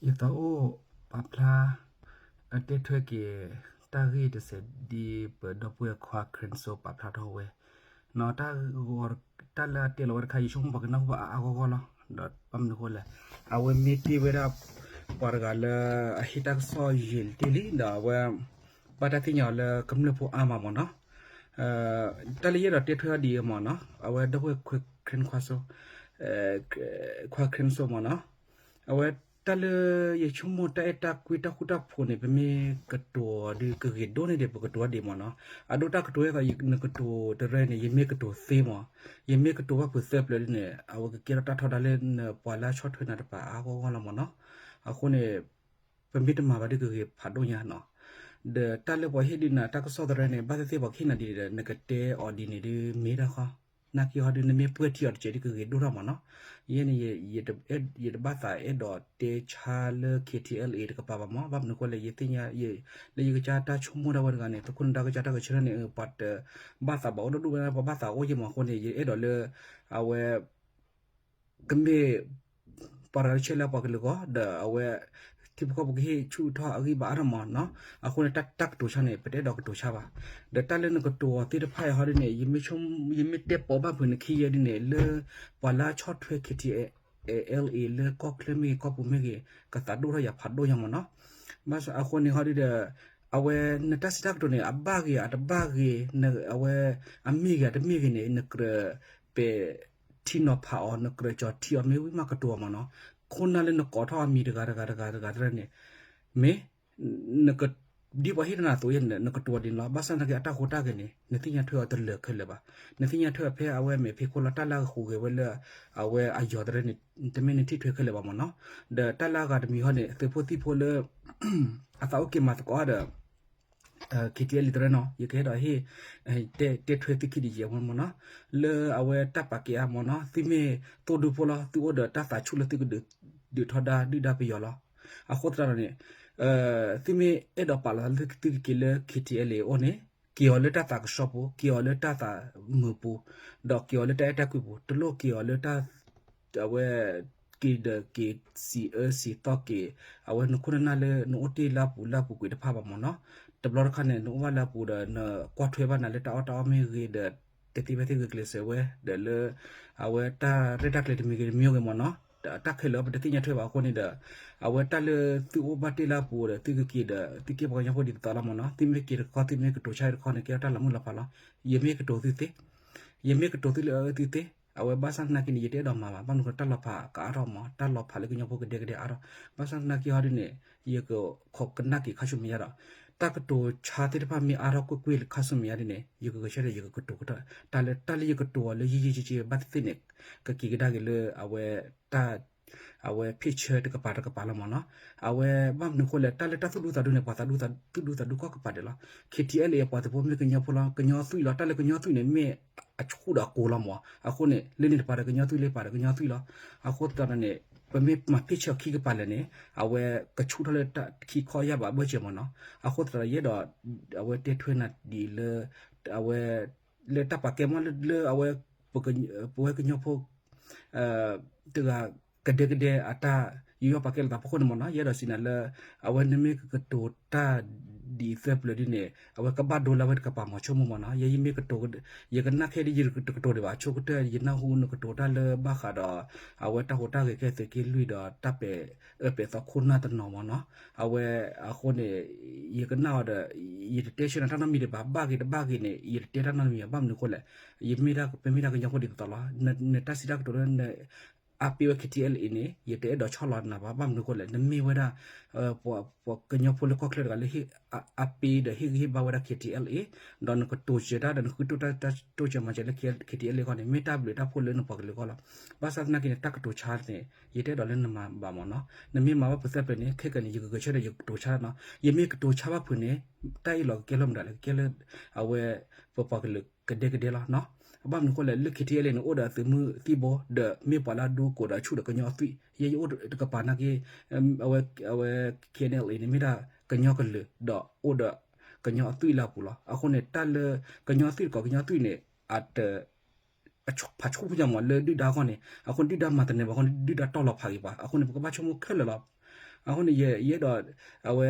ယသးအိၣ်ပာ်ဖျါ တဲထွဲက့ၤ တၢ်ဂ့ၢ်တစဲးဒ်ပဒီပုၢ်ဝဲၢ်ခွါ Crenshaw ပာ်ဖျါထီၣ်ဝဲ တၢ်လၢအတဲလီၤဝဲတခါ ယဆိကမိၣ်ပှၤကနၢ်ဟူဘၣ်အါအါဂီၢ်ဂီၢ်လီၤ. ဒီးဘၣ်မနုၤအဃိလဲၣ်, အဝဲမ့ၢ်တ့ၢ်ဝဲဒၣ် ပှၤတဂၤလၢအဟ့ၣ်တၢ်ကစီၣ်ယံာ်တ့ၢ်လံ ဒီးအဝဲ ဘၣ်တၢ်သ့ၣ်ညါအီၤလၢကမျၢၢ်ဖိအါမးမ့ၢ်နီၤ. တၢ်လၢယအဲၣ်ဒိးတဲထွဲအီၤဒ်အံၤမ့ၢ်နီၤ, အဝဲဒီပုၢ်ဝဲၢ်ခွါ Crenshaw ခွါ Crenshaw မ့ၢ်နီၤ, အဝဲတၢ်လၢယဆိကမိၣ်တၢ်အဲၣ်တၢ်ကွံတၢ်ဃူတၢ်ဖိးန့ၣ် ပမ့ၢ်ကတိၤအီၤဒုးကဂ့ၤဒိၣ်န့ၢ်ဒံး ပကတိၤအီၤဒံးမ့ၢ်နီၤ. အဒိတၢ်ကတိၤအသး နကတိၤတရၢန့ၣ် ယမ့ၢ်ကတိၤသ့မ့ၢ်, ယမ့ၢ်ကတိၤဘၣ်ဖုးသၢပျၢၤဒ်န့ၣ် အဝဲကကဲထီၣ်တၢ်ထီဒါလၢနပှၤလၢအဆီၣ်ထွဲနၤတပၤအါဂီၢ်ဂီၢ်လီၤမ့ၢ်နီၤ. အဃိန့ၣ် ပမ့ၢ်တမၤဘၣ်ဒုးကဂ့ၤဖးဒိၣ်ညါနီၤ. ဒီးတၢ်လၢပှၤဟ့ၣ်ဒုးနၤတၢ်ကစီၣ်တရၢန့ၣ် ဘၣ်သ့ၣ်သ့ၣ်ပှၤကဟ့ၣ်နၤဒ်န့ၣ်ဒီး နကတဲအီၤဒ်န့ၣ်ဒုးမ့ၢ်တၢ်ဃီ, နာ်က့ဟီဒုး နမ့ၢ်ပှဲၤထံအီၤတစဲးဒုးကဂ့ၤဒိၣ်ထီၣ်မ့ၢ်နီၤ. ယဲန့ၣ် ယတဘၣ်သးအဲၣ်ဒိးတဲဆါလၢ KTLA တကပၤဘၣ်မ့ၢ်, ဘၣ်မနုၤအဃိလဲၣ် ယသ့ၣ်ညါ လၢယကစၢ်တၢ်ဆိကမိၣ်ဒၣ်ဝဲတဂၤန့ၣ် သုးခိၣ်နဒါကစၢ်တၢ်ဂဲၤဆၢထၢၣ်န့ၣ် ပှၤတဘၣ်သးဘၣ်အိၣ်ဒိၣ်ဒိၣ်ဝဲဒၣ် ပှၤဘၣ်သးအိၣ်ယဲၢ်မ့ၢ်အဃိန့ၣ် ယအဲၣ်ဒိးလၢ အဝဲ ကမ့ၢ် ပှၤတဂၤတဆဲးလၢပှၤကလုာ်အဂီၢ် ဒီးအဝဲ ထံဖိကီၢ်ဖိကဟ့ၣ်ဆူၣ်ထီၣ်အဂံၢ်ဘါအါထီၣ်မ့ၢ်နီၤ. အဃိန့ၣ် တၢ်ကတိၤဆါန့ၣ် ပတအဲၣ်ဒိးကတိၤဆါဘၣ်. ဒီးတၢ်လၢနကတိၤအီၤသ့ၣ်တဖၣ်အံၤဟီဒ်န့ၣ် ယမ့ၢ်တဲပိာ်ဘၣ်ဖုးနခံယဲဒ်န့ၣ် လၢပှၤလၢအဆီၣ်ထွဲ KTLA လၢကီၢ်ချၢမ့ၢ်ဂ့ၤ ကီၢ်ပူၤမ့ၢ်ဂ့ၤ ကသးဒိၣ်ထီၣ်ယၤဖးဒိၣ်ညါမ့ၢ်နီၤ. ဘၣ်ဆၣ်အဃိန့ၣ်ဟီဒ်ဒီး အဝဲနတၢ်စံးတၢ်ကတိၤန့ၣ် အဘၣ်ဂ့ၤအတဘၣ်ဂ့ၤ အဝဲအမ့ၢ်ဂ့ၤအတမ့ၢ်ဂ့ၤန့ၣ် နကြၢးပဲာ်ထံနီၤဖးအီၤ နကြၢးကၠီၤထံအီၤမ့ၢ်ဝံၤမးကတိၤအီၤမ့ၢ်နီၤ. ခိၣ်နၢ်လၢနကိးထီၣ်အမံၤတဂၤတဂၤတဂၤတဂၤတဂၤန့ၣ် မ့ၢ် နက ဒ်ပှၤဟ့ၣ်တနၤအသိး နကတိၤဒ်န့ၣ်လီၤ. ဘၣ်ဆၣ်သနာ်က့အတၢ်ဟူးတၢ်ဂဲၤန့ၣ် နသ့ၣ်ညါထွဲအီၤတလၢာ်ခဲလၢာ်ဘၣ်. နသ့ၣ်ညါထွဲအီၤဖဲအဝဲမဲာ်ဖံးခိၣ်လီၤ တၢ်လၢအကဟူးဂဲၤဝဲလၢ အဝဲအယီၤတရၢန့ၣ် တမ့ၢ်နထံၣ်ထွဲခဲလၢာ်ဘၣ်မ့ၢ်နီၤ. ဒီးတၢ်လၢအဂၤတမံၤဟီန့ၣ် သုးဖိသံၣ်ဖိလၢ အသးအိၣ်က့ၤမၤသကိးဒီး KTLA တရၢနီၤ ယကဟဲဒီးဟ့ၣ် တဲထွဲသုခံဒံးယဲၢ်မ့ၢ်နီၤ. လၢအဝဲတၢ်ပာ်ကဲအါမ့ၢ်နီၤ သုမ့ၢ်သိၣ်ဒူဖိလီၤ သုအိၣ်ဒီးတၢ်သးဆူၣ်လၢသုကဒုး ဒုးထီဒါဒုၣ်ဒါပယီၤလီၤ. အဃိသတးဒီးန့ၣ် သုမ့ၢ်အဲၣ်ဒိးပာ်လီၤသုက့ၤလၢ KTLA အအိၣ်န့ၣ် က့ၤအီၤလၢတၢ်သးကဆှီပူၤ က့ၤအီၤလၢတၢ်သးမုာ်ပူၤ ဒီးက့ၤအီၤလၢတၢ်အဲၣ်တၢ်ကွံပူၤ တလိၣ်က့ၤအီၤလၢတၢ် အဝဲ က့ၤဒီးက့ၤစံးအၢစံးသီၣ်က့ၤ အဝဲနခိၣ်နနၢ်လၢနအိၣ်တ့ၢ်လၢအပူၤလၢအပူၤကွံာ်တဖၣ်ဘၣ်မ့ၢ်နီၤ. တဘျီတခါန့ၣ် နအိၣ်ဘၣ်လၢအပူၤဒီး နကွၢ်ထွဲဘၣ်နၤလၢတၢ်အီၣ်တၢ်အီမ့ၢ်ဂ့ၤဒီး တသ့ဖဲသ့ဂုာ်ကျဲးစၢးဝဲ ဒီးလၢ အဝဲတၢ်ရဲၣ်တၢ်ကျဲၤတမံၤဂ့ၤတမံၤဂ့ၤမ့ၢ်နီၤ တၢ်ခဲလၢာ်ပတသ့ၣ်ညါထွဲဘၣ်အဃိန့ၣ်ဒီး အဝဲတၢ်လၢသုအိၣ်ဘၣ်တ့ၢ်လၢအပူၤဒီး သုကက့ၤဒီး သုက့ၤပှၤကညီဖိဒ်သိးသိးလီၤမ့ၢ်နီၤ. သုမ့ၢ်က့ၤတခီ သုမ့ၢ်ကတိၤဆါတခီန့ၣ် ကဲထီၣ်တၢ်လီၤမုၢ်လီၤဖးလီၤ. ယမ့ၢ်ကတိၤသုသ့ ယမ့ၢ်ကတိၤသုလၢအအၢသုသ့ အဝဲဘၣ်ဆၣ်သနာ်က့န့ၣ် ယတအဲၣ်ဒိးမၤဘၣ် ဘၣ်မနုၤဃိတၢ်လီၤဖးကအါထီၣ်မ့ၢ် တၢ်လီၤဖးလၢကညီဖိကဒဲကဒဲအါထီၣ် ဘၣ်ဆၣ်သနာ်က့ဟီဒ်န့ၣ် ယကခိးကနၣ်က့ၤခါဆူမဲာ်ညါဒီး တၢ်ကတိၤဆါသ့ၣ်တဖၣ်မ့ၢ်အါထီၣ်ကွ့ၢ်ကွ့ၢ်လၢခါဆူမဲာ်ညါဒ်န့ၣ် ယကဂဲၤဆၢထၢၣ်ယကကတိၤကတၢၢ် တၢ်လၢတၢ်လၢယကတိၤအီၤလၢယံာ်ယံာ်ကက့ ဘၣ်သ့ၣ်သ့ၣ်န့ၣ် ကက့ၤကဒါက့ၤလၢအဝဲတၢ် အဝဲ picture တကပၤတကပၤလီၤမ့ၢ်နီၤ. အဝဲဘၣ်မနုၤဃိလဲၣ် တၢ်လၢတၢ်သူၣ်ဒူသးဒူန့ၣ် ပှၤသူၣ်ဒူသးဒူကိးကပၤဒဲးလီၤ. KTLA အပှၤသုးဖိမ့ၢ်ကညီဖိလီၤ ကညီသွံၣ်လီၤ တၢ်လၢကညီသွံၣ်န့ၣ် မ့ၢ်အဆူၣ်ဒီးအကိၤလီၤမ့ၢ် အဃိန့ၣ် လၢန့ၣ်တပၤဒီးကညီသွံၣ် လၢပၤဒီးကညီသွံၣ်လီၤ. အဃိသတးဒီးန့ၣ် ပမ့ၢ်မၤ picture ခံကပၤလဲၣ်န့ၣ် အဝဲကဆူၣ်ထီၣ်လၢတၢ်ခံခီယၢ်ဘးဘၢၣ်စၢၤမ့ၢ်နီၤ. အဃိသတးဒီးယအဲၣ်ဒိး အဝဲတဲထွဲနၤဒ်လၢ အဝဲ လၢတၢ်ပာ်ကဲမ့ၢ်လၢအဝဲ ပဝဲကညီဖိ တဂၤကဒဲကဒဲအတၢ်ယူးယီၣ်ပာ်ကဲလိာ်သးဖီခိၣ်န့ၣ်မ့ၢ်နီၤ ယအဲၣ်ဒိးစံးနၤလၢ အဝဲနမ့ၢ်ကကတိၤတၢ်ဒ်သၢပျၢၤဒ်န့ၣ် အဝဲကဘၣ်ဒိလၢအဝဲတကပၤမၤဆိကမိၣ်မ့ၢ်နီၤ ယဲယမ့ၢ်ကတိၤ ယကနၣ်ခဲဒ်ယတကတိၤဒံးဘၣ် ဆိကတၢၢ် ယနၢ်ဟူနကတိၤတၢ်လၢဘၣ်ဃးဒီး အဝဲတၢ်ဟူးတၢ်ဂဲၤကဲသုးက့လွံၢ်ဒီး တၢ်ပဲာ်အၢပဲာ်သီခိၣ်နၢ်တနီၤမ့ၢ်နီၤ အဝဲအဃိန့ၣ် ယကနၣ်အီၤဒီး ယတတဲဆၢနၤတၢ်နီတမံၤဒံးဘၣ် ဘၣ်ဂ့ၤတဘၣ်ဂ့ၤန့ၣ် ယတတဲတၢ်နီတမံၤဘၣ် ဘၣ်မနုၤအဃိလဲၣ် ယမ့ၢ်ဒၣ်ပမ့ၢ်ဒၣ်ကညီဖိဒ်သိးသိးလီၤ နတၢ်စံးတၢ်ကတိၤလၢန အါပ့ဝဲ KTLA အံၤန့ၣ် ယတအဲၣ်ဒိးဆီၣ်လီၤနၤဘၣ် ဘၣ်မနုၤအဃိလဲၣ် နမ့ၢ်ဝဲဒၣ် ပှၤကညီဖိလၢကီၢ်ချၢတဂၤလၢ အါပ့ဒီးဟ့ၣ်ဂံၢ်ဟ့ၣ်ဘါဝဲဒၣ် KTLA အံၤ ဒီးနကတိၤစၢၤတၢ်ဒီးနဃုတိၢ်တၢ်တိၢ်စၢၤမၤစၢၤလၢ KTLA အံၤအဂီၢ်န့ၣ် မ့ၢ်တၢ်ဘျုးတၢ်ဖှိၣ်လၢနပှၤကလုာ်အဂီၢ်လီၤ. ဘၣ်ဆၣ်သနာ်က့န့ၣ် တၢ်ကတိၤဆါန့ၣ် ယတအဲၣ်ဒိးလၢနမၤဘၣ်မ့ၢ်နီၤ နမ့ၢ်မၤဘၣ်ဖုးသၢပျၢၤန့ၣ် ခဲကနံၣ် ယကဂဲၤဆၢထၢၣ်ဒီးယကတိၤဆါနီၤ ယမ့ၢ်ကတိၤဆါဘၣ်ဖုးန့ၣ် တၢ်အံၤလီၤကကဲလၢမတၤလဲၣ် ကကဲလၢ အဝဲ ပပှၤကလုာ်ကဒဲကဒဲလီၤနီၤ ဘၣ်မနုၤအဃိလဲၣ် လၢ KTLA န့ၣ် အိၣ်ဒီးအသုးမုၢ်သံၣ်ဘိ ဒီးမ့ၢ်ပှၤလၢအဒူကိးဒီးဆူၣ်ဒီးကညီအသွံၣ် ယဲယအိၣ်တကပၤနာ်က့ အဝဲ KNLA န့ၣ် မ့ၢ်ဒၣ်ကညီကလုာ်ဒီးအိၣ်ဒီးကညီအသွံၣ်လၢအပူၤလီၤ. အဃိန့ၣ် တၢ်လၢကညီသွံၣ်တကိးကညီသွံၣ်န့ၣ် အတ ဖးဆူၣ်ညါမးလၢဒုၣ်ဒါအဂီၢ်န့ၣ် အဃိန့ၣ် ဒုၣ်ဒါမၤတနၢၤဘၣ်အဃိန့ၣ် ဒုၣ်ဒါတီၢ်လီၤဖးက့ၤပှၤ အဃိန့ၣ် ပကဘၣ်ဆိကမိၣ်ခဲလၢာ်လီၤ. အဃိန့ၣ် ယအဲၣ်ဒိး အဝဲ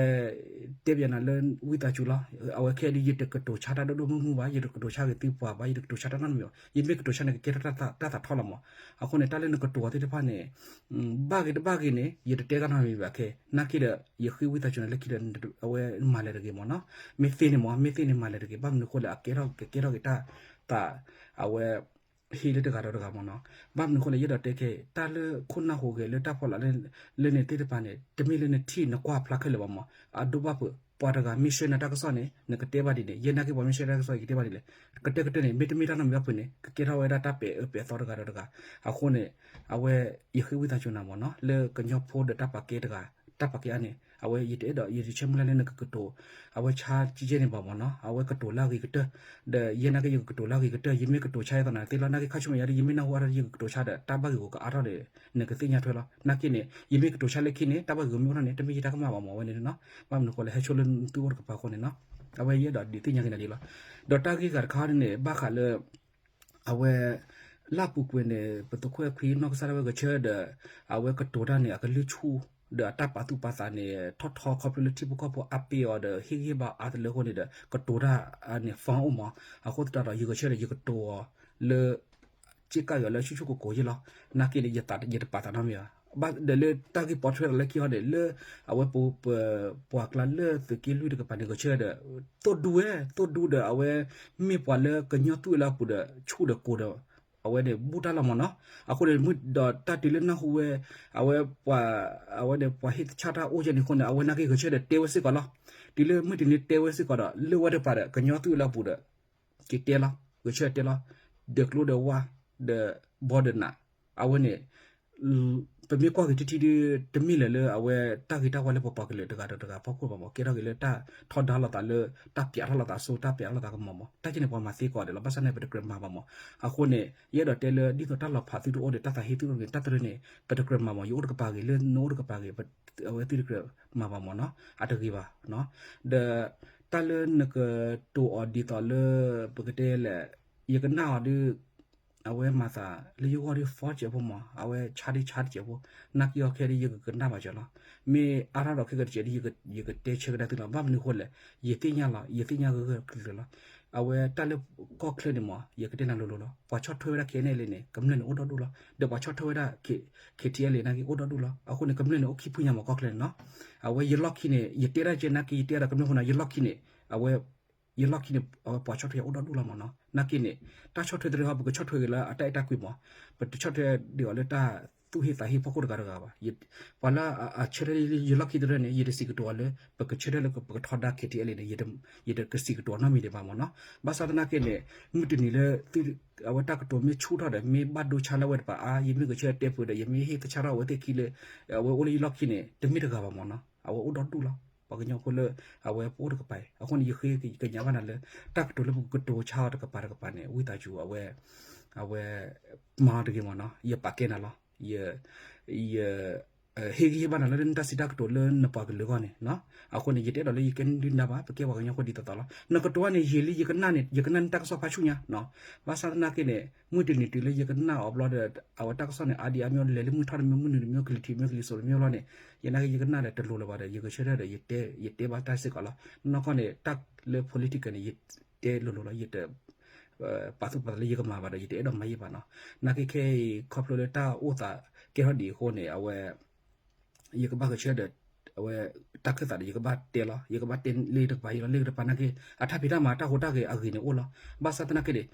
တဲပၠးနၤလၢ ဝံသးစူၤလီၤ. အဝဲခဲအံၤဒ် ယတကတိၤဆါတၢ်ဒိၣ်ဒိၣ်မုၢ်မုၢ်ဘၣ်, ယတကတိၤဆါဂ့ၤသုပှၤဘၣ်, ယတကတိၤဆါတၢ်နီတမံၤဘၣ်. ယမ့ၢ်ကတိၤဆါန့ၣ် ကကဲထီၣ်တၢ်သးထီလီၤမး. အဃိန့ၣ် တၢ်လၢနကတိၤအီၤသ့ၣ်တဖၣ်န့ၣ် ဘၣ်ဂ့ၤတဘၣ်ဂ့ၤန့ၣ် ယတတဲတၢ်နီတမံၤဘၣ်ခဲ. နာ်က့ဒီး ယဃ့ဝံသးစူၤနၤလၢခံဒီး အဝဲမၤလဲၤတဂ့ၤမးနီၤ. မ့ၢ်သ့န့ၣ်မး, မ့ၢ်သ့န့ၣ်မၤလဲၤတဂ့ၤ. ဘၣ်မနုၤအဃိလဲၣ် အကဲထီၣ် ကကဲထီၣ်က့ၤတၢ်သး အဝဲ ဟ့ၣ်လၢတဂၤဒီးတဂၤမးနီၤ. ဘၣ်မနုၤအဃိလဲၣ် ယအဲၣ်ဒိးတဲခဲအံၤ တၢ်လၢခိၣ်နၢ်ဟူးဂဲၤလၢတၢ်ဖီလာ်လၢ လၢန့ၣ်သ့ၣ်တဖၣ်န့ၣ် တမ့ၢ်လၢနထံၣ်နကွၢ်ဖျါခဲလၢာ်ဘၣ်မး. အဒိဘၣ်ဖုး ပှၤတဂၤမ့ၢ်ဆှၢနၤတၢ်ကစီၣ်န့ၣ် နကတဲဘၣ်ဒ်န့ၣ်, ယဲနာ်က့ပှၤမ့ၢ်ဆှၢတၢ်ကစီၣ် ယကတဲဘၣ်ဒ်လဲၣ်. ကတၢၢ်ကတၢၢ်န့ၣ် မ့တမ့ၢ်တၢ်နီတမံၤဘၣ်ဖုးန့ၣ် ကကဲထီၣ်ဝဲဒၣ်တၢ်ပဲာ်အၢပဲာ်သီတဂၤဒီးတဂၤ. အဃိန့ၣ် အဝဲ ယဃ့ဝံသးစူၤနၤမးနီၤ လၢကညီဖိဒီးတၢ်ပာ်ကဲတဂၤ တၢ်ပာ်ကဲအါန့ၣ် အဝဲယတအဲၣ်ဒိး ယတဆၢမုၢ်လၢ်လၢနကကတိၤ အဝဲဆါကဲန့ၣ်ဘၣ်မးနီၤ. အဝဲကတိၤလၢအဂ့ၤကတၢၢ် ဒီးယဲနာ်က့ယကကတိၤလၢအဂ့ၤကတၢၢ် ယမ့ၢ်ကတိၤဆါယသးနၤသ့လီၤ. နာ်က့ခါဆူမဲာ်ညါဒီး ယမ့ၢ်နၢ်ဟူအါထီၣ်ဒီး ယကကတိၤဆါဒီး တၢ်ဘၣ်ဂ့ၤဂီၤကအါထီၣ်ဒီး နကသ့ၣ်ညါထွဲလီၤ. နာ်က့န့ၣ် ယမ့ၢ်ကတိၤဆါလၢခံန့ၣ် တၢ်ဘၣ်ဂ့ၤဂီၤမ့ၢ်အိၣ်ထီၣ်န့ၣ် တမ့ၢ်ယတၢ်ကမၣ်ဘၣ်မး အဝဲန့ၣ်နီၤ. ဘၣ်မနုၤအဃိလဲၣ် ဟဲဆိလၢသုအိၣ်တကပၤအဃိန့ၣ်နီၤ. အဝဲယအဲၣ်ဒိးဒုးသ့ၣ်ညါက့ၤနၤဒ်လီၤ. ဒီးတၢ်ဂ့ၢ်ဂၤတခါန့ၣ် ဘၣ်ဃးလၢ အဝဲ လၢအပူၤကွံာ်န့ၣ် ပသုးခိၣ်အဲၣ်ခွံနီၢ်ကစၢ်ဒၣ်ဝဲဂဲၤဆၢဒီး အဝဲကတိၤတၢ်န့ၣ် အကလုၢ်ဆူၣ် ဒီးအတၢ်ပာ်သူၣ်ပာ်သးန့ၣ် ထီၣ်ထီခီဖျိလၢထံဖိကီၢ်ဖိအါပ့ၢ်အီၤဒီး ဟ့ၣ်ဂံၢ်ဟ့ၣ်ဘါအါတလၢအဃိန့ၣ်ဒီး ကတိၤတၢ်န့ၣ် fun အိၣ်မး. အဃိသတးဒီး ယဂဲၤဆၢဒီး ယကတိၤအီၤလၢ စ့ၢ်ကီးယၤလၢဆူၣ်ဆူၣ်ကိၤကိၤယ့ၢ်လီၤ. နာ်က့န့ၣ် ယတပာ်သးနီတမံၤဘၣ်. ဘၣ်ဒီးလၢတၢ်ဂ့ၢ်ပိာ်ထွဲဒီးလၢခံဟီန့ၣ် လၢ အဝဲပ ပှၤကျါလၢသုးက့လွံၢ်တကပၤန့ၣ် ဂဲၤဆၢဒီး သိၣ်ဒူဝဲ သိၣ်ဒူဒီး အဝဲမ့ၢ်ပှၤလၢကညီသူၣ်လၢအပူၤဒီး ဆူၣ်ဒီးကိၤဒီး အဝဲန့ၣ် ဘူၣ်တၢ်လီၤမးနီၤ. အဃိန့ၣ် မုၢ်ဒီးတၢ်တုၤလၢနၢ်ဟူဝဲ အဝဲပှၤ အဝဲန့ၣ် ပှၤဟ့ၣ်ဆၣ်တၢ်အိၣ်ယဲၢ်န့ၣ်အဃိန့ၣ် အဝဲနာ်က့ဂဲၤဆၢဒီးတဲဝဲစ့ၢ်ကီးလီၤ. တုၤလၢမုၢ်တနံၤတဲဝဲစ့ၢ်ကီးဒီး လၢဝဲတကပၤဒီး ကညီသူၣ်လၢအပူၤဒီး က့ၤတဲလီၤ ဂဲၤဆၢတဲလီၤ ဒီးကျိဒီးဝါ ဒီးဘီဒီးနး အဝဲန့ၣ် ပမ့ၢ်ကွၢ်က့ၤထံထံဒီး တမ့ၢ်လၢၤလၢအဝဲတၢ်ဂ့ၤတၢ်ဝါလၢပပှၤကလုာ်တဂၤဒီးတဂၤဖီခိၣ်ဘၣ်မး ကဲထီၣ်က့ၤလၢတၢ်ထီဒါလိာ်သးလၢ တၢ်ပျးထီၣ်လိာ်သးစိ တၢ်ပျးထီၣ်လိာ်သးကမီၤမး တၢ်ကဲန့ၣ် ပှၤမၤသ့ကီးဒဲးလီၤ ဘၣ်ဆၣ်န့ၣ် ပတကြၢးမၤဘၣ်မး. အဃိန့ၣ် ယအဲၣ်ဒိးတဲလၢ ဒ်သိးတၢ်လီၤဖးသုတအိၣ်ဒီး တၢ်သးဟ့သုတအိၣ်ဒီး တၢ်တရၢန့ၣ် ပတကြၢးမၤမး ယအိၣ်တကပၤဂ့ၤ လၢနအိၣ်တကပၤဂ့ၤ အဝဲသုတကြၢးမၤဘၣ်မးနီၤ အတဂ့ၤဘၣ်. ဒီးတၢ်လၢနကတိၤအီၤဒ်သိးလၢ ပကတဲလဲၣ် ယကနၣ်အီၤဒီး အဝဲမၤသးလၢယဂီၢ်ဒီး false စဲးဖိမး အဝဲဆါဒ်ဆါတစဲးဖိ နာ်က့အီၤခဲဒီး ယကကနၣ်ဘၣ်စၢၤလီၤ. မ့ၢ်အါထီၣ်ဒီးခဲကတစဲးဒီး ယကတဲဆၢကဒါသုလီၤ. ဘၣ်မနုၤအဃိလဲၣ် ယသ့ၣ်ညါလီၤ ယသ့ၣ်ညါဂၢၢ်ဂၢၢ်ကျၢၤကျၢၤလီၤ. အဝဲတၢ်လၢကီၢ်ချၢန့ၣ်မး ယကတဲနၤလိၤလိၤလီၤ. ပှၤဆီၣ်ထွဲဝဲဒၣ် ခဲအံၤန့ၣ်လံန့ၣ် ကမျၢၢ်န့ၣ်အိၣ်ဒီဒူၣ်လီၤ. ဒီးပှၤဆီၣ်ထွဲဝဲဒၣ် KTLA နာ်က့အိၣ်ဒီဒူၣ်လီၤ. အဃိန့ၣ် ကမျၢၢ်န့ၣ်အိၣ်ခံဖုညါမး ကီၢ်ချၢန့ၣ်နီၤ. အဝဲယလီၢ်ခံန့ၣ် ယတဲဒၣ်ကဲနာ်က့ ယတဲဒၣ်ကမျၢၢ်ဖိန့ၣ် ယလီၢ်ခံန့ၣ် အဝဲ ယလီၢ်ခံန့ၣ် အဝဲပှၤဆီၣ်ထွဲအိၣ်ဒီဒူၣ်လီၤမးနီၤ. နာ်က့န့ၣ် တၢ်ဆီၣ်ထွဲတရၢဟီ ပကဆီၣ်ထွဲက့ၤလၢအတၢ်အဲၣ်တၢ်ကွံမး ပတဆီၣ်ထွဲဒံးအီၤလၢတၢ်သူၣ်ဟ့သးဟ့ဖီခိၣ်တဂၤတဂၤဘၣ်. ပှၤလၢအဆၢထၢၣ်လၢယလီၢ်ခံတရၢန့ၣ် ယတစံးကတိၤအီၤလၢ ပကဆၢထၢၣ်လၢပကထီဒါ KTLA န့ၣ် ယတကစံးကတိၤအီၤနီတမံၤဒံးဘၣ်မးနီၤ. ဘၣ်ဆၣ်သနာ်က့န့ၣ် မုၢ်တနံၤလၢ အဝဲတၢ်ကတိၤမ့ၢ်ဆူၣ်ထီၣ်ဒီး မ့ၢ်ဘၣ်ဒိဆါလၢအဝဲတပၤအါ ယမ့ၢ်ဂဲၤဆၢတဲပှဲၤဒီး ယမ့ၢ်ဟ့ၣ်သဆၣ်ထီၣ်အဝဲသ့ၣ်ခံလၢ အဝဲအိၣ်လၢယလီၢ်ခံန့ၣ် တမ့ၢ်တဂၤဘၣ်မးနီၤ. အဝဲအိၣ်ဒီဒူၣ်လီၤ. ပှၤကညီဖိလၢ အဝဲပအိၣ်တကပၤအံၤ အဃိန့ၣ် ယဃ့ကညးဘၣ်နၤလၢ တၢ်ကတိၤလၢပကကတိၤဆါအီၤတကပၤတကပၤန့ၣ် ဝံသးစူၤအဝဲ အဝဲ မၤအီၤတဂ့ၤမးနီၤ. ယပာ်ကဲနၤလီၤ. ယ ယ ဟ့ၣ်ဂံၢ်ဟ့ၣ်ဘါနၤလၢ နတၢ်စံးတၢ်ကတိၤလၢနပှၤကလုာ်အဂီၢ်န့ၣ်နီၤ. အဃိန့ၣ် ယတအဲၣ်ဒိးလၢယကဲဒုၣ်ဒါဘၣ် ပကဲပှၤကညီဖိဒ်သိးသိးလီၤ. နကတိၤန့ၣ် ယံာ်လံ ယကနၣ်န့ၣ် ယကနၣ်န့ၢ်တၢ်ကစီၣ်ဖးဆူညါနီၤ. ဘၣ်ဆၣ်သနာ်က့န့ၣ် မုၢ်တနံၤတုၤလၢယကနၣ်အီၤဘျီဒီး အဝဲတၢ်ကစီၣ်န့ၣ် အါဒံအါမ့ၢ်လဲၤလၢမုၢ်ထီၣ်တမံၤ မုၢ်နုာ်တမံၤ ကလံၤထံးမ့ၢ်ကလံၤစိးတမံၤဘျီန့ၣ် ယနာ်က့ ယကနၣ်ဒီးတလိၤလၢၤဘၣ်ဒီး ယဂဲၤဆၢထၢၣ်ဒီး ယတဲဘၣ်တၢ်စ့ၢ်ကီးလီၤ. နီၢ်ကီၢ်န့ၣ် တၢ်လၢ political န့ၣ် ယတဲလိၤလိၤလီၤ. ယတ ပာ်သူၣ်ပာ်သးလၢယကမၤဘၣ်ဒီး ယတအဲၣ်ဒိးမၤယံာ်ဘၣ်နီၤ. နာ်က့ခဲအံၤ ခီဖျိလၢတၢ်အိၣ်သးကဲထီၣ်ဒံးအဃိန့ၣ် အဝဲ ယကဘၣ်ဂဲၤဆၢဒီး အဝဲ တၢ်ခၢၣ်သးဒီး ယကဘၣ်တဲလီၤ. ယကဘၣ်တဲလၢတကပၤယံာ်လီၤ လၢတကပၤနာ်က့ အတၢ်ဖံးတၢ်မၤတၢ်ဟူးတၢ်ဂဲၤအဂ့ၤန့ၣ်အိၣ်လီၤ. ဘၣ်ဆၣ်သနာ်က့န့ၣ်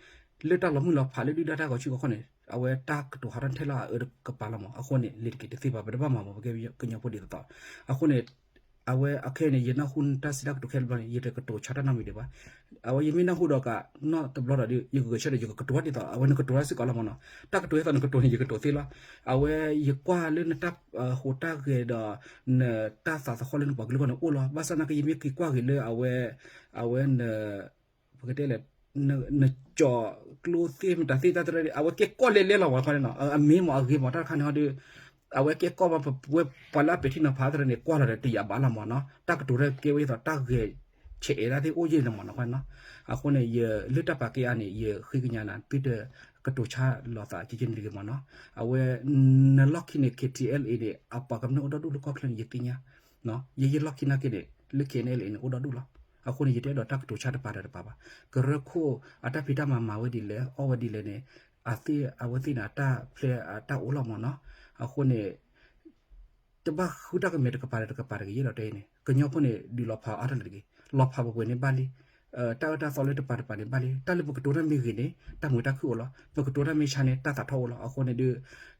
လၢတၢ်လီၤမုၢ်လီၤဖးလၢဒုၣ်ဒါတၢ်ဂီၤဆူၣ်ဂီၤခီၣ်န့ၣ် အဝဲတၢ်ကတိၤဟးထီၣ်ထဲလၢအအၢတကပၤလီၤမး. အဃိန့ၣ် လံာ်တက့ၤတသ့ဘၣ် ပတဘၣ်မၤမး ပကဲကညီဖိဒ်သိးသိး. အဃိန့ၣ် အဝဲအခဲအံၤန့ၣ် ယနၢ်ဟူနတၢ်စံးတၢ်ကတိၤခဲလၢာ်ဘျီန့ၣ် ယတကတိၤဆါတၢ်နီတမံၤဒံးဘၣ်. အဝဲယမ့ၢ်နၢ်ဟူဒီးကးနီၣ်တဘျီဒီး ယကဂဲၤဆၢဒီး ယကကတိၤဒ်သိး အဝဲနကတိၤတၢ်စ့ၢ်ကီးလီၤမးနီၤ. တၢ်ကတိၤဒ်သိးနကတိၤန့ၣ် ယကတိၤသ့လီၤ. အဝဲယကွၢ်လၢနတၢ်ဟူးတၢ်ဂဲၤဒီး နတၢ်သးသဟီၣ်လၢနပှၤကလုာ်အဂီၢ်န့ၣ်အိၣ်လီၤ. ဘၣ်ဆၣ်သနာ်က့ ယမ့ၢ်က့ၤကွၢ်က့ၤလၢအဝဲ အဝဲန ပကတဲလဲၣ် နကၠီၤကျိသ့ၣ်မတၤသ့ၣ်တၢ်တရၢ အဝဲကဲကီၢ်လဲၣ်လဲၣ်လီၤမး ခီန့ၣ်နီၤ. အမ့ၢ်မးအဂ့ၤမး တၢ်တခါန့ၣ်ဟီဒီး အဝဲကဲကီၢ်မး ပဝဲပှၤလၢအပဲာ်ထံနီၤဖးတရၢန့ၣ် ကွၢ်လီၤဒီးတယာ်ဘၣ်လီၤမးနီၤ. တၢ်ကတိၤတၢ်ကဲဝဲဒ်သိးတၢ်ဂဲၤဆဲးအဲၣ်တၢ်သ့ၣ်အိၣ်ယဲၢ်န့ၣ်မးနီၤ ခီန့ၣ်နီၤ. အဃိန့ၣ် ယလၢတၢ်ပာ်ကဲအါန့ၣ် ယဃ့ကညးနၤ သုတ ကတိၤဆါလိာ်သးကကဲန့ၣ်တဂ့ၤမ့ၢ်နီၤ. အဝဲ နလီၢ်ခံန့ၣ် KTLA န့ၣ် အပှၤကမျၢၢ်အိၣ်ဒီဒူၣ်လၢကီၢ်ချၢန့ၣ် ယသ့ၣ်ညါ, ယဲယလီၢ်ခံနာ်က့န့ၣ် လၢ KNLA န့ၣ် အိၣ်ဒီဒူၣ်လီၤ. အဃိန့ၣ် ယတအဲၣ်ဒိးတၢ်ကတိၤဆါတပၤဒီးတပၤဘၣ်. ကရၢခိၣ်အတၢ်ဖံးတၢ်မၤမၤဝဲဒ်လဲၣ် အီၣ်ဝဲဒ်လဲၣ်န့ၣ် အသ့ၣ်အဝဲသ့ၣ်န့ၣ် အတၢ်ဖျဲးအတၢ်အိၣ်လီၤမ့ၢ်နီၤ. အဃိန့ၣ် တဘၣ်ဃုတၢ်ကမဲာ်တကပၤဒီးတကပၤတဂ့ၤ ယအဲၣ်ဒိးတဲအံၤန့ၣ် ကညီဖိန့ၣ် ဒုးလီၤဖးအါထီၣ်လၢၤတဂ့ၤ. လီၤဖးပှဲၤပှဲၤန့ၣ်ဘၣ်လံ. တၢ်အၢတၢ်သီလၢတပၤတပၤန့ၣ်ဘၣ်လံ. တၢ်လၢပကတိၤတၢ်မ့ၢ်ဂ့ၤန့ၣ် တၢ်မုာ်တၢ်ခုၣ်အိၣ်လီၤ. ပကတိၤတၢ်မ့ၢ်ဆါန့ၣ် တၢ်သးထီၣ်အိၣ်လီၤ. အဃိန့ၣ်ဒီး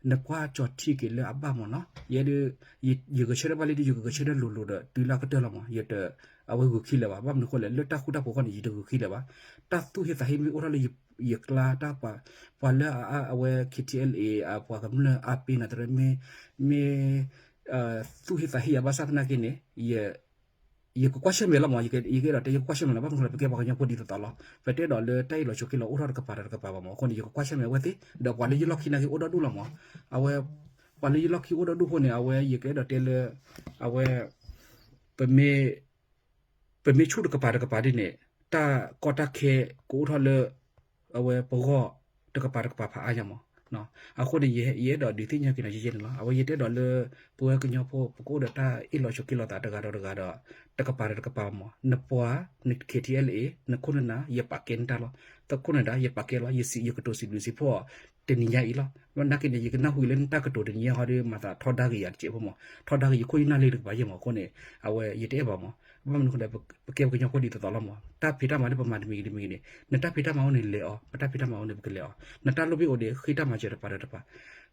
နကွၢ်ကၠီၤထံက့ၤလၢအဘၣ်မ့ၢ်နီၤ. ယဲဒၣ် ယဂဲၤဆၢထၢၣ်ဘၣ်လံဒီး ယကဂဲၤဆၢထၢၣ်လိၤလိၤဒီး တုၤလၢအကတၢၢ်လီၤမ့ၢ် ယတ အဝဲဂုာ်ခံလၢၤဘၣ်. ဘၣ်မနုၤအဃိလဲၣ် လၢတၢ်ဃူတၢ်ဖိးအဃိန့ၣ် ယတဂုာ်ခံလၢၤဘၣ်. တၢ်သူၣ်ဟ့သးဟ့မ့ၢ်အိၣ်ထီၣ်လၢယကျါတၢ် ပှၤလၢအဝဲ KTLA အပှၤကမျၢၢ်အါပ့ၤန့ၣ်တရၢ မ့ၢ် သူၣ်ဟ့သးဟ့ယၤဘၣ်ဆၣ်သနာ်က့န့ၣ် ယကကွၢ်ဆၢၣ်မဲာ်လီၤမ့ၢ် ယကအဲၣ်ဒိးတဲ ယကကွၢ်ဆၢၣ်မဲာ်လီၤ. ဘၣ်မနုၤအဃိလဲၣ် ပကဲပှၤကညီဖိဒ်သိးသိးလီၤ. ပတအဲၣ်ဒိးလၢတၢ်အ့ၣ်လိာ်ဆိးက့လိာ်အိၣ်ထီၣ်တကပၤဒီးတကပၤဘၣ်မ့ၢ်. အဃိန့ၣ် ယကကွၢ်ဆၢၣ်မဲာ်အဝဲသ့ၣ် ဒီးပှၤလၢယလီၢ်ခံနာ်က့အိၣ်ဒီဒူၣ်လီၤမ့ၢ်. အဝဲ ပှၤလၢယလီၢ်ခံအိၣ်ဒီဒူၣ်အဃိန့ၣ် အဝဲယကအဲၣ်ဒိးတဲလၢ အဝဲ ပမ့ၢ် ပမ့ၢ်ဆူၣ်တကပၤတကပၤဒ်န့ၣ် တၢ်ကီတၢ်ခဲကအိၣ်ထီၣ်လၢ အဝဲပဂီၢ်တကပၤတကပၤဖးအါညါမ့ၢ်. အဃိန့ၣ် ယအဲၣ်ဒိးဒုးသ့ၣ်ညါက့ၤနၤယဲယဲန့ၣ်လီၤ. အဝဲယတအဲၣ်ဒိးလၢ ပဝဲကညီဖိ ပကအိၣ်ဒီးတၢ်အ့ၣ်လိာ်ဆိးက့လိာ်သးတဂၤဒီးတဂၤဒီး တကပၤဒီးတကပၤမ့ၢ်. နပှၤ န KTLA နခိၣ်နနၢ် ယပာ်ကဲနတၢ်လီၤ. သခိၣ်နဒါ ယပာ်ကဲလီၤ. ယစံး ယကတိၤစံးဘျုးစံးဖှိၣ်အီၤ တနံၤညါအံၤလီၤ. နာ်က့န့ၣ် ယကနၢ်ဟူလၢနတၢ်ကတိၤတနံၤညါဟီဒီး မၤသးထီဒါက့ၤယၤတစဲးဖိမ့ၢ်. ထီဒါက့ၤယခိၣ်ယနၢ်လံတကပၤယဲမ့ၢ်. အဃိန့ၣ် အဝဲယတအဲၣ်ဘၣ်မ့ၢ်. ဘၣ်မနုၤအဃိလဲၣ် ပကဲပှၤကညီဖိဒ်သိးသိးလီၤမ့ၢ်. တၢ်ဖံးတၢ်မၤလၢပမၤတမံၤဂ့ၤတမံၤဂ့ၤန့ၣ် နတၢ်ဖံးတၢ်မၤအိၣ်န့ၣ်လဲၤအီၤ, ပတၢ်ဖံးတၢ်မၤအိၣ်န့ၣ် ပကလဲၤအီၤ. နတၢ်လိၣ်ဘၣ်အိၣ်ဒီး ဃ့တၢ်မၤစၢၤတပၤဒီးတပၤ.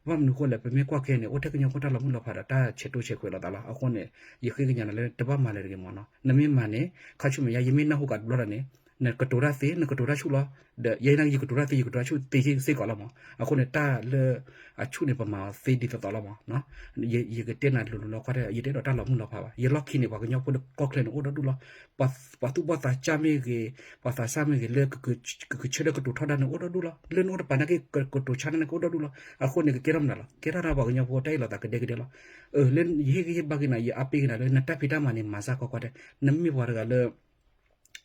ဘၣ်မနုၤအဃိလဲၣ် ပမ့ၢ်ကွၢ်ခဲအံၤန့ၣ် အိၣ်ထဲကညီဖိတၢ်လီၤမုၢ်လီၤဖးဒီးတၢ်ဆဲးတိဆဲးခွဲးလိာ်သးလီၤ. အဃိန့ၣ် ယဃ့ကညးနၤလၢ တဘၣ်မၤလၢၤတဂ့ၤမ့ၢ်နီၤ. နမ့ၢ်မၤန့ၣ် ခါဆူမဲာ်ညါ ယမ့ၢ်နၢ်ဟူကးတဘျီဒီးန့ၣ် နကတိၤတၢ်သ့ နကတိၤတၢ်ဆူၣ်လီၤ. ဒီးယဲနာ်က့ ယကတိၤတၢ်သ့ ယကတိၤတၢ်ဆူၣ်သ့စ့ၢ်ကီးလီၤမ့ၢ်. အဃိန့ၣ် တၢ်လၢအဆူၣ်န့ၣ် ပမၤအီၤသ့ဒ်သိးသိးလီၤမ့ၢ်. ယကတဲနၤလိၤလိၤလီၤ ကွၢ်ထဲ ယတအဲၣ်ဒိးတၢ်လီၤမုၢ်လီၤဖးဘၣ်. ယလီၢ်ခံန့ၣ် ပှၤကညီဖိလၢကီၢ်ချၢန့ၣ် အိၣ်ဒီဒူၣ်လီၤ. ပှၤသူၣ်ဘီၣ်သးစၢ်မ့ၢ်ဂ့ၤ, ပှၤသးစၢ်မ့ၢ်ဂ့ၤ လၢကကဆၢထၢၣ်ကတိၤထီဒါန့ၣ် အိၣ်ဒီဒူၣ်လီၤ. လၢနအိၣ်တပၤနာ်က့ ကတိၤဆါန့ၣ်ကအိၣ်ဒီဒူၣ်လီၤ. အဃိန့ၣ် ကကဲထီၣ်မနုၤလီၤ. ကဲထီၣ်နၤပှၤကညီဖိတၢ်အ့ၣ်လိာ်သးကဒဲကဒဲလီၤ. လၢယဟ့ၣ်ဂံၢ်ဟ့ၣ်ဘါက့ၤနၤ ယအါပ့ၤက့ၤနၤလၢ နတၢ်ဖံးတၢ်မၤန့ၣ် မၤစၢ်ကွၢ်ကွၢ်ထဲ, နမ့ၢ်ပှၤတဂၤလၢ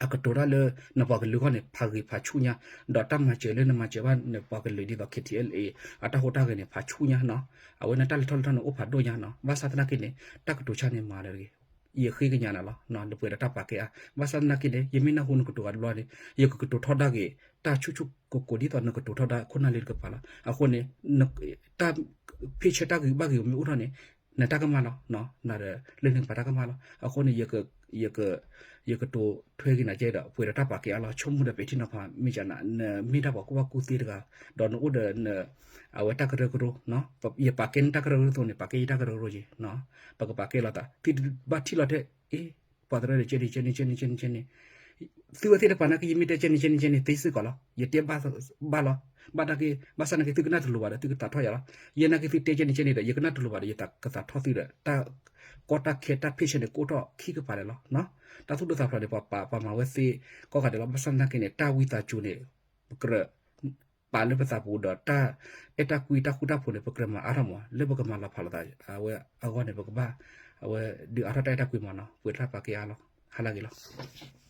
အကတိၤတၢ်လၢနပှၤကလုာ်အဂီၢ်န့ၣ် ဖးဂ့ၤဖးဆူၣ်ညါ, ဒီးတၢ်မၤစၢၤလၢနမၤစၢၤဘၣ်နပှၤကလုာ်ဒ်သိး KTLA အတၢ်ဟူးတၢ်ဂဲၤန့ၣ် ဖးဆူၣ်ညါနီၤ. အဝဲန့ၣ်တၢ်လဲၤထီၣ်လဲၤထီန့ၣ် အိၣ်ဖးဒိၣ်ညါနီၤ. ဘၣ်ဆၣ်သနာ်က့န့ၣ် တၢ်ကတိၤဆါန့ၣ်မၤလၢတဂ့ၤ. ယဃ့ကညးနၤလီၤ နပှဲၤဒီးတၢ်ပာ်ကဲအါ. ဘၣ်ဆၣ်သနာ်က့န့ၣ် ယမ့ၢ်နၢ်ဟူနကတိၤဂၤတဘျီန့ၣ် ယကကတိၤထီဒါက့ၤ တၢ်ဆူၣ်ဆူၣ်ကိၢ်ကိၢ်ဒ်သိးနကတိၤထီဒါခိၣ်နၢ်လံတကပၤလီၤ. အဃိန့ၣ် တၢ်ဖ့ၣ်ဆၢတၢ်ဂ့ၢ်ဘၣ်ဂ့ၢ်မ့ၢ်အိၣ်ထီၣ်န့ၣ် နတၢ်ကမၣ်လီၤ. နဒီးလၢနကပၤတၢ်ကမၣ်လီၤ. အဃိန့ၣ် ယကတိၤထွဲက့ၤနၤကဲဒီး ပှဲၤဒီးတၢ်ပာ်ကဲအါလီၤ. ဆိကမိၣ်ဒီးပဲာ်ထံနီၤဖး မ့ၢ်ကန နမ့ၢ်တၢ်ပှၤကူၣ်ဘၣ်ကူၣ်သ့တဂၤ ဒီးနအိၣ်ဒီး အဝဲတၢ်ကရၢကရိ ယပာ်ကဲနတၢ်ကရၢကရိအသိးန့ၣ် ပာ်ကဲယတၢ်ကရၢကရိက့ၤ. ပကပာ်ကဲလိာ်သး သုတဘၣ်ထံၣ်လီၤထဲ အ့ ပှၤတရၢဒီး ကဲန့ၣ် ကဲန့ၣ် ကဲန့ၣ် ကဲန့ၣ် ကဲန့ၣ် သုဝဲသ့ၣ်တဖၣ်နာ်က့ ယမ့ၢ်တဲ ကဲန့ၣ် ကဲန့ၣ် ကဲန့ၣ် သ့စ့ၢ်ကီးလီၤ. ယတဲဘၣ်လီၤ. ဘၣ်နာ်က့ ဘၣ်ဆၣ်နာ်က့ သုကနၢ်တလိၤဘၣ်ဒီး သုကသးထီၣ်ယၤလီၤ. ယဲနာ်က့ သုတဲ ကဲန့ၣ် ကဲန့ၣ်ဒီး ယကနၢ်တလိၤဘၣ်ဒီး ယသးကသးထီၣ်သုဒီး တၢ်ကီတၢ်ခဲ တၢ်ဖ့ၣ်ဆၢန့ၣ် ကအိၣ်ထီၣ်ခံကပၤလၢာ်လီၤ. တၢ်သူၣ်ဒိၣ်သးဖျိးန့ၣ် ပှၤပာ်ပှၤမၤဝဲသ့ကိးဂၤဒဲးလီၤ. ဘၣ်ဆၣ်သနာ်က့န့ၣ် တၢ်ဝံသးစူၤန့ၣ် ပကြၢး ပာ်လၢပသးပူၤဒီး တၢ်အဲၣ်တၢ်ကွံ တၢ်ဃူတၢ်ဖိးန့ၣ် ပကြၢးမၤအါထီၣ်မး လၢပကမၤလီၤဖးလိာ်သး အဝဲအဂီၢ်န့ၣ် ပကဘၣ် အဝဲဒုးအါထီၣ်တၢ်အဲၣ်တၢ်ကွံမးနီၤ. ပှဲၤတၢ်ပာ်ကဲအါလီၤ. ဟါလၢအဂ့ၤလီၤ.